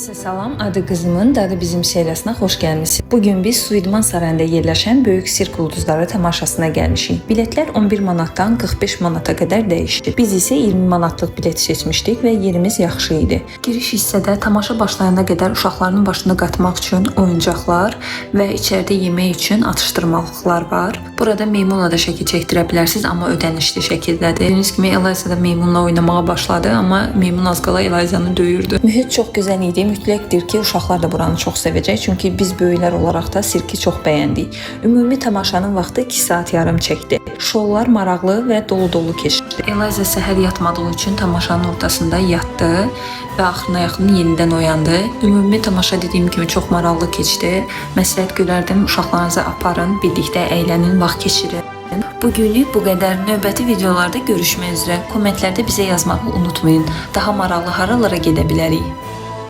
Hər kəsə salam, adı qızımın, dadı bizim seriyasına xoş gəlmisiniz. Bugün biz Suidman Sarayında yerləşən Böyük Sirk Ulduzları tamaşasına gəlmişik. Biletlər 11 manatdan 45 manata qədər dəyişir. Biz isə 20 manatlıq bilet seçmişdik və yerimiz yaxşı idi. Giriş hissədə tamaşa başlayana qədər uşaqların başını qatmaq üçün oyuncaqlar və içəridə yemək üçün atışdırmalıqlar var. Burada meymunla da şəkil çəkdirə bilərsiniz, amma ödənişli şəkildədir. Gördüyünüz kimi Eliza da meymunla oynamağa başladı, amma meymun az qala Elizanı döyürdü. Mühit çox gözəl idi. Mütləqdir ki, uşaqlar da buranı çox sevəcək, çünki biz böyüklər olaraq da sirki çox bəyəndik. Ümumi tamaşanın vaxtı 2 saat yarım çəkdi. Şoular maraqlı və dolu-dolu keçdi. Eliza səhər yatmadığı üçün tamaşanın ortasında yatdı və axırına yaxın yenidən oyandı. Ümumi tamaşa dediyim kimi çox maraqlı keçdi. Məsləhət görərdim uşaqlarınızı aparın, birlikdə əylənin, vaxt keçirin. Bugünlük bu qədər. Növbəti videolarda görüşmək üzrə. Kommentlərdə bizə yazmağı unutmayın. Daha maraqlı haralara gedə bilərik?